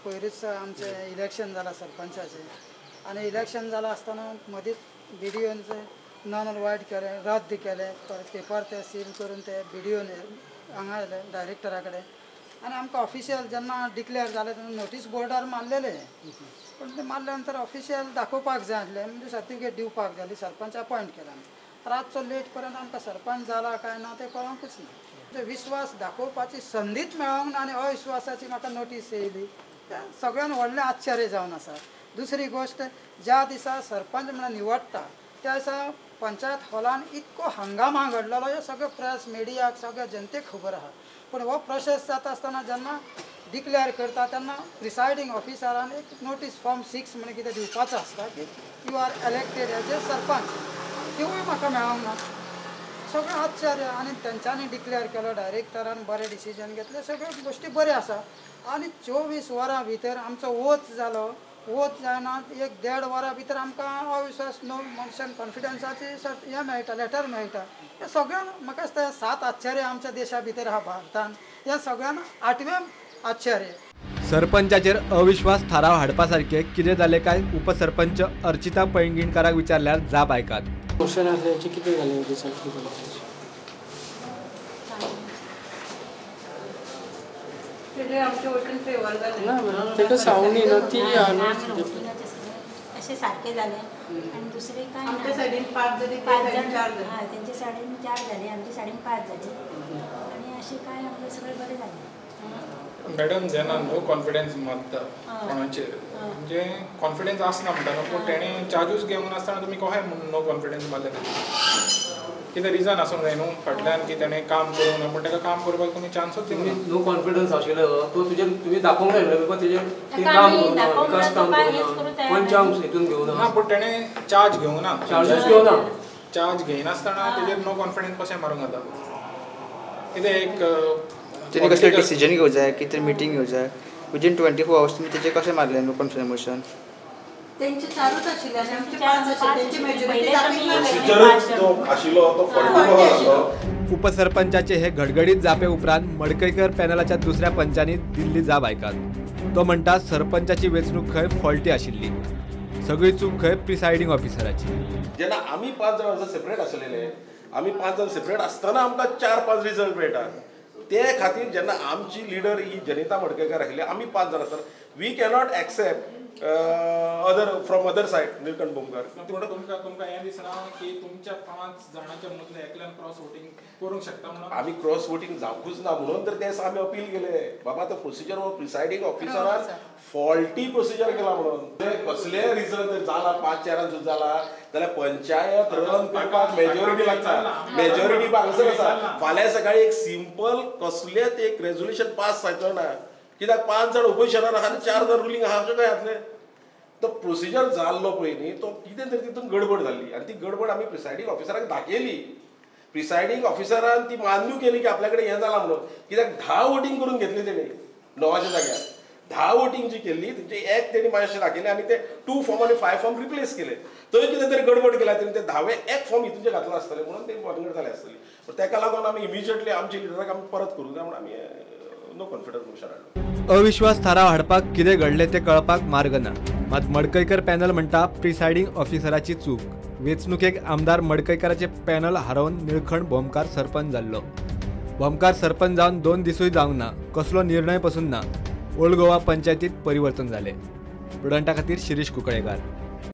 पयरूच आमचें इलेक्शन जालां सरपंचाचें आनी इलेक्शन जालां आसतना मदींच बी डी ओन नॉन वायट केलें, रद्द केलें, परत पेपर ते सील करून ते बी डी ओन हांगा आयले डायरेक्टरा कडेन आनी आमकां ऑफिशियल जेन्ना डिक्लेअर जालें तेन्ना नोटीस बोर्डार मारलेलें, पूण तें मारल्या नंतर ऑफिशियल दाखोवपाक जाय आसलें, म्हणजे सर्टिफिकेट दिवपाक जाय, सरपंच अपॉयंट केला आमी. रातचो लेट पर्यंत आमकां सरपंच जाला काय ना तें कळोंकूच ना. म्हणजे विश्वास दाखोवपाची संदीच मेळोंक ना आनी अविश्वासाची म्हाका नोटीस येयली, तें सगळ्यान व्हडलें आश्चर्य जावन आसा. दुसरी गोश्ट, ज्या दिसा सरपंच म्हणून निवडटा त्या दिसा पंचायत हॉलान इतको हंगामा घडलेलो, हे सगळें प्रेस मिडियाक सगळ्या जनतेक खबर आसा. पूण हो प्रोसेस जाता आसतना जेन्ना डिक्लेअर करता तेन्ना प्रिसायडींग ऑफिसरान एक नोटीस फॉर्म 6 म्हणून कितें दिवपाचो आसता की you are elected as a sarpanch, तिवूय म्हाका मेळोंक ना. सगळें आश्चर्य. आनी तेंच्यांनी डिक्लेअर केलो, डायरेक्टरान बरें डिसिजन घेतलें, सगळ्यो गोश्टी बऱ्यो आसा. आनी 24 वरां भितर आमचो वोत जालो, वोत जायना 1-1.5 वरां भितर आमकां अविश्वास नो मोशन कॉन्फिडन्साची हें मेळटा, लेटर मेळटा. हें सगळ्यान म्हाका दिसता 7 आश्चर्य आमच्या देशा भितर आहा भारतान, ह्या सगळ्यान 8वें आश्चर्य. सरपंचाचेर अविश्वास थाराव हाडपा सारकें कितें जालें काय उपसरपंच अर्चिता पैंगीणकाराक विचारल्यार जाप आयकात. मोशन आसल्याचे कितें जालें रिजल्ट कितें ना ताका सांगूंक न्ही ती अशें सारकें जालें. आनी दुसरें कांय आमच्या सायडीन 5 जाली, 5 जाण 4 जाले, हय तेंच्या सायडीन 4 जाली, आमच्या सायडीन 5 जाली आनी अशें कांय आमकां सगळें बरें जालें. मॅडम, जेन्ना नो कॉन्फिडन्स मारता कोणाचेर, म्हणजे कॉन्फिडन्स आसना म्हणटा न्हू, पूण तेणें चार्जूच घेवंक नासतना तुमी कशें म्हूण नो कॉन्फिडन्स मारलें? कितें रिजन आसूंक जाय न्हू फाटल्यान की तेणें काम करूंक ना, पूण ताका काम करपाक तुमी चान्सूच दिवंक ना. नो कॉन्फिडन्स आशिल्लो तो तुजेर तुमी दाखोवंक जाय आशिल्लो, because तेजेर तें काम करूंक ना, विकास काम करूंक ना, पंचांग हितून घेवंक ना, पूण तेणें चार्ज घेवंक ना, चार्जूच घेवंक ना. चार्ज घेयनासतना तेजेर नो कॉन्फिडन्स कशें मारूंक जाता? कितें एक तेणी कसलें डिसिजन घेवंक जाय, कितें मिटींग घेवंक जाय विदीन 24 आवर्स तुमी तेजेर कशें मारलें नो कॉन्फिडन्स मोशन? तेंचे 4च आशिल्ले आनी आमचे 5 आशिल्ले, तेंची मेजॉरिटी आशिल्लो तो फॉल्टी आशिल्लो. उपसरपंचाचे हे घडघडीत जापे उपरांत मडकयकर पॅनलाच्या दुसऱ्या पंचांनी दिल्ली जाप आयकात. तो म्हणटा सरपंचाची वेंचणूक खंय फॉल्टी आशिल्ली, सगळी चूक खंय प्रिसायडींग ऑफिसराची. जेन्ना आमी 5 जाण सेपरेट आसलेले, आमी 5 जाण सेपरेट आसतना आमकां 4-5 रिजल्ट मेळटा. ते खातीर जेन्ना आमची लिडर ही जनिता मडकयकार आशिल्ली, आमी 5 जाण आसतना we cannot accept other from other side Nilkanth Bhomkar. तुमकां तुमकां हें दिसना की तुमच्या 5 जाणांच्या मदल्या एकल्यान क्रॉस वोटींग करूंक शकता म्हणून? आमी क्रॉस वोटींग जावंकूच ना म्हणून तर ते आमी अपील केले, बाबा तो प्रोसिजर हो प्रिसायडींग ऑफिसरान फॉल्टी प्रोसिजर केला म्हणून. कसलेय रिजन जर जाला 5-4 सुद्दां जाला जाल्यार पंचायत रन करपाक मेजॉरिटी लागता, मेजॉरिटी हांगासर आसा. फाल्यां सकाळी एक सिंपल कसलेच एक रेजोल्युशन पास जावचो ना, कित्याक 5 जाण ओपोजिशनान आहा आनी 4 जाण रुलींग आहा, अशें खंय जातलें? तो प्रोसिजर जाल्लो पळय न्ही, तो कितें तरी तितून गडबड जाल्ली आनी ती गडबड आमी प्रिसायडींग ऑफिसराक दाखयली. प्रिसायडींग ऑफिसरान ती मान्य केली की आपल्या कडेन हें जालां म्हणून, कित्याक 10 वोटींग करून घेतली तेणी 9च्या जाग्यार 10 वोटींग जी केल्ली तेंचे एक तेणी मातशें दाखयलें आनी ते 2 फॉर्म आनी 5 फॉर्म रिप्लेस केले. थंय कितें तरी गडबड केल्या तेणी, ते 10वे एक फॉर्म हितून घातला आसतलें म्हणून ते भानगड जाली आसतली. पूण तेका लागून आमी इमिजिएटली आमच्या लिडराक आमी परत करूंक जाय म्हणून आमी नो कॉन्फिडन्स मोशन हाडलो. अविश्वास थाराव हाडपाक कितें घडलें तें कळपाक मार्ग ना. मात मडकयकर पॅनल म्हणटा प्रिसायडींग ऑफिसराची चूक. वेंचणुकेक आमदार मडकयकराचे पॅनल हारोवन निळखंठ भोमकार सरपंच जाल्लो. भोमकार सरपंच जावन 2 दिसूय जावंक ना, कसलो निर्णय पसून ना. ओल्ड गोवा पंचायतीत परिवर्तन जालें. प्रुडंटा खातीर शिरीष कुंकळेकार.